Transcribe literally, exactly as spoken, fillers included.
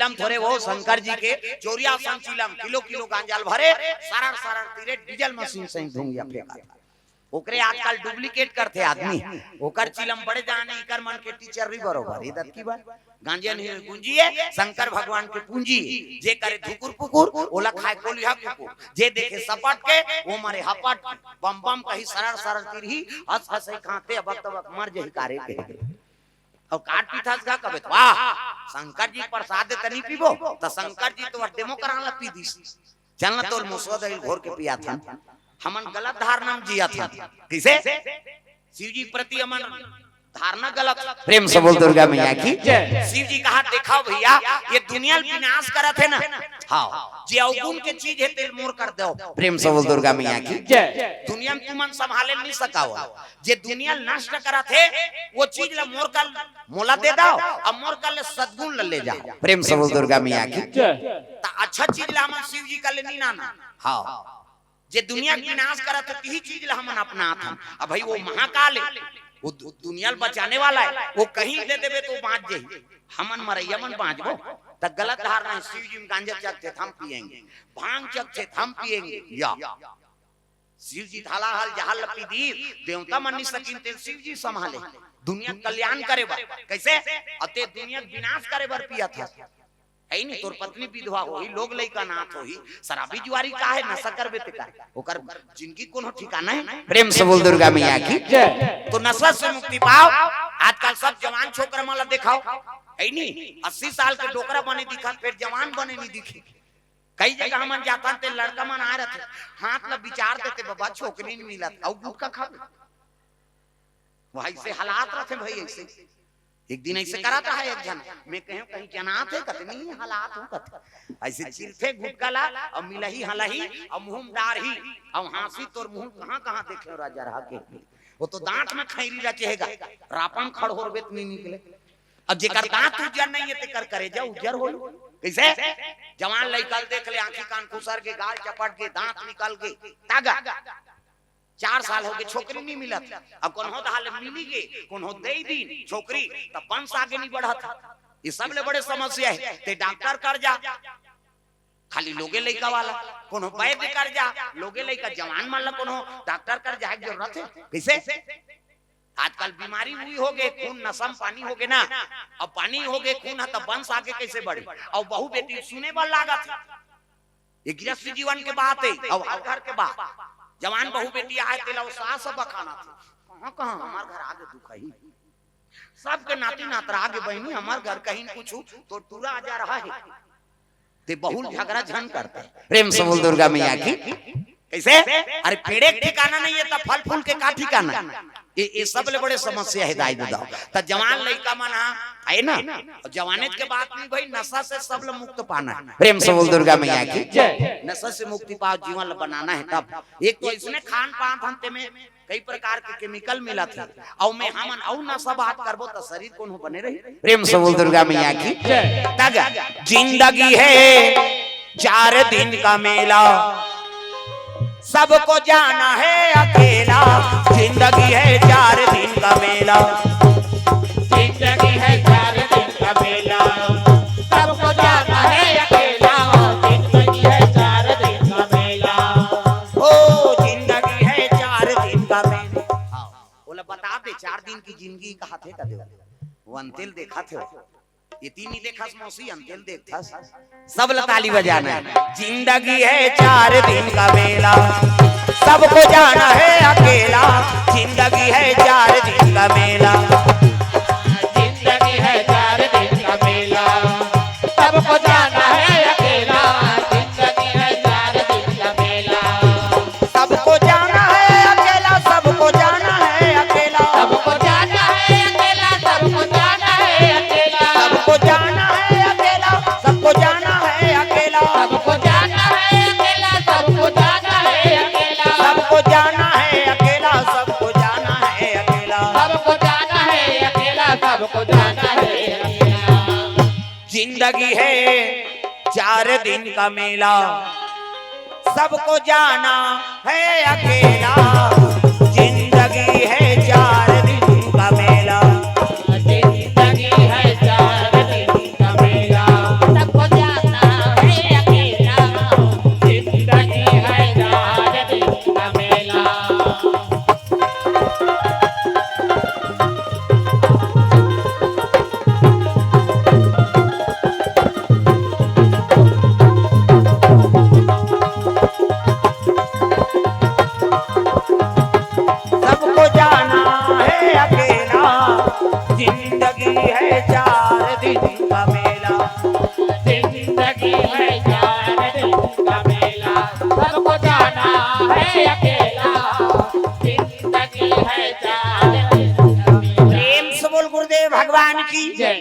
चिलम थोरे वो शंकर जी के चोरिया सन चिलम, किलो किलो गांजा ल भरे, सरर सरर तीरे डीजल मशीन सही धुंगिया फेंका। ओकरे आजकल डुप्लीकेट करथे आदमी, ओकर चिलम बड़े जाने, इकर मन के टीचर भी बरोबर, ये दत की बात। गांजे नहीं गुंजिए, शंकर भगवान के पूंजी, जे करे धुकुर पुकुर, ओला खाए कोलिहा कुकुर, जे देखे सपट के, वो मरे हपट के, बम बम कही सरर सरर तिरही, हंस हंस खाते अबक तबक मर जही कारे के। अउ काट पीथस गा कबे त, वाह, शंकर जी प्रसाद त नहीं पीबो, त शंकर जी तो डेमो करा ला पी दिस। चल न तोल मुसवा दही घोर के पियाथन, हमन गलत धारणा में जियाथन। कइसे? शिव जी प्रति हमन धारणा गलत। प्रेम से बोल दुर्गा मैया की। जय। शिव जी कहा, "देखाव भैया, ये दुनिया ल विनाश करत हे ना, हाँ, जे अवगुण के चीज हे तेल मोर कर दव।" प्रेम से बोल दुर्गा मैया की। जय। दुनिया में तुमन संभाले नहीं सकाव, जे दुनिया ल नष्ट करत हे, वो चीज ल मोर कर, मोला दे दव, अब मोर कर ले सद्गुण ल ले जाव। प्रेम से बोल दुर्गा मैया की। जय। त अच्छा चीज ल हमन शिव जी कर ले नहीं नाना। हाँ, जे दुनिया के विनाश करत हे, तिही चीज ल हमन अपनात हन। अब भाई वो महाकाल हे, वो दु-, दुनिया ल बचाने वाला हे, वो कहीं दे देबे तो बांच जाही। हमन मरैया मन बांचबो? त गलत धारणा हे, शिव जी में गांजा चखथे त हम पिएंगे, भांग चखथे त हम पिएंगे। या शिव जी थाला हल जहल ल पी दी, देवता मन नहीं सकिन, तेल शिव जी संभाले। दुनिया के कल्याण करे बर। कइसे? अते दुनिया के विनाश करे बर पियत हस। हे नहीं, तोर पत्नी विधवा होही, लोग लइका अनाथ होही, शराबी जुआरी का हे, नशा करबे ते का? ओकर जिंदगी कोनो ठिकाना हे? प्रेम से बोल दुर्गा मैया की। जय। तो नशा से मुक्ति पाव। आजकल सब जवान छोकरा मन ला देखाव, हे नहीं, अस्सी साल के डोकरा बने दिखत, फेर जवान बने नहीं दिखे। कई जगह हमन जाथन ते लड़का मन आ रथे, हाथ ला विचार देते, "बाबा, छोकरी नहीं मिलत, अउ गुटखा खाबे।" वइसे हालात रथे भाई, अइसे। एक दिन अइसे करत रहा एक झन, मैं कहेंव, "कहीं जनात हे?" कथे, "नहीं, हालात हो," कथे। अइसे चिरथे गुटखा ला, अउ मिलही, हलही, अउ मुंह में डारही, अउ हाँसी, "तोर मुंह कहाँ, कहाँ देखे राजा रहा के?" वो तो दांत में खैरी रचेगा, रापा में खड़होरबे त नहीं निकले। अब जेकर दांत उज्जर नहीं हे, तेकर करेजा उज्जर होई। कइसे? जवान लइका ल देख ले, आंखी कान खुसर के, गाल चपट के, दांत निकल के, तागा। चार साल होगे, छोकरी नहीं मिलत। अब कोनो दहा ले मिली गे, कोनो दे दिन छोकरी, त वंश आगे नहीं बढ़त। ये सब ले बड़े समस्या हे। ते डॉक्टर कर जा, खाली लोगे लइका वाला, कोनो वैद्य कर जा, लोगे लइका, जवान मन ला कोनो डॉक्टर कर जाए के जरूरत हे? कइसे? आजकल बीमारी हुई होगे, खून नसम पानी होगे ना, अब पानी होगे खून ह, त वंश आगे कइसे बढ़े? अउ बहू बेटी सुने बर लागत हे, ये गृहस्थ जीवन के बात हे, अउ हर घर के बात। जवान बहू बेटी आए, तेला वो सास बखानत हे, "कहाँ, कहाँ हमार घर आगे दुखही?" सबके नाती नातरा आगे बहिनी, हमार घर कहीं कुछ तो टूरा आ जा रहा हे। ते बहुल झगड़ा झन करते। प्रेम से बोल दुर्गा मैया की। कइसे? अरे पेड़े के ठिकाना नहीं हे, त फल फूल के का ठिकाना? ये, ये सब ले बड़े समस्या हे दाई ददा। त जवान लइका मन हा, हे ना? जवाने के बात नहीं भाई, नशा से सब ल मुक्त पाना हे। प्रेम से बोल दुर्गा मैया की। जय। नशा से मुक्ति पाव, जीवन ल बनाना हे तब। एक तो इसने खान पान हन, तेमे कई प्रकार के केमिकल मिलत हे, अउ में हमन अउ नशा बात करबो त शरीर कोनो बने रही? प्रेम से बोल दुर्गा मैया की। जय। तग जिंदगी है चार दिन का मेला, सबको जाना है अकेला। जिंदगी है चार दिन का मेला। जिंदगी है चार दिन का मेला, सबको जाना है अकेला। जिंदगी है चार दिन का मेला। ओ जिंदगी है चार दिन का मेला। हाँ, ओला बता दे, चार दिन की जिंदगी कहा थे का देवा? वो अंतेल देखा थे, ये तीन ही देखस मौसी, अंतेल देखस। सब ला ताली बजाना हे। जिंदगी है चार दिन का मेला, सबको जाना है अकेला। जिंदगी है चार दिन का मेला। जिंदगी है चार दिन का मेला, सबको जाना है अकेला। जिंदगी है चार दिन का मेला, सबको जाना है अकेला, सबको जाना है अकेला। सबको जाना है अकेला, सबको जाना है अकेला। सबको जाना है अकेला, सबको जाना है अकेला। सबको जाना है अकेला, सबको जाना है अकेला। सबको जाना है अकेला, सबको जाना है अकेला। सबको जाना है अकेला, सबको जाना है अकेला। जिंदगी है चार दिन का मेला, सबको जाना है अकेला।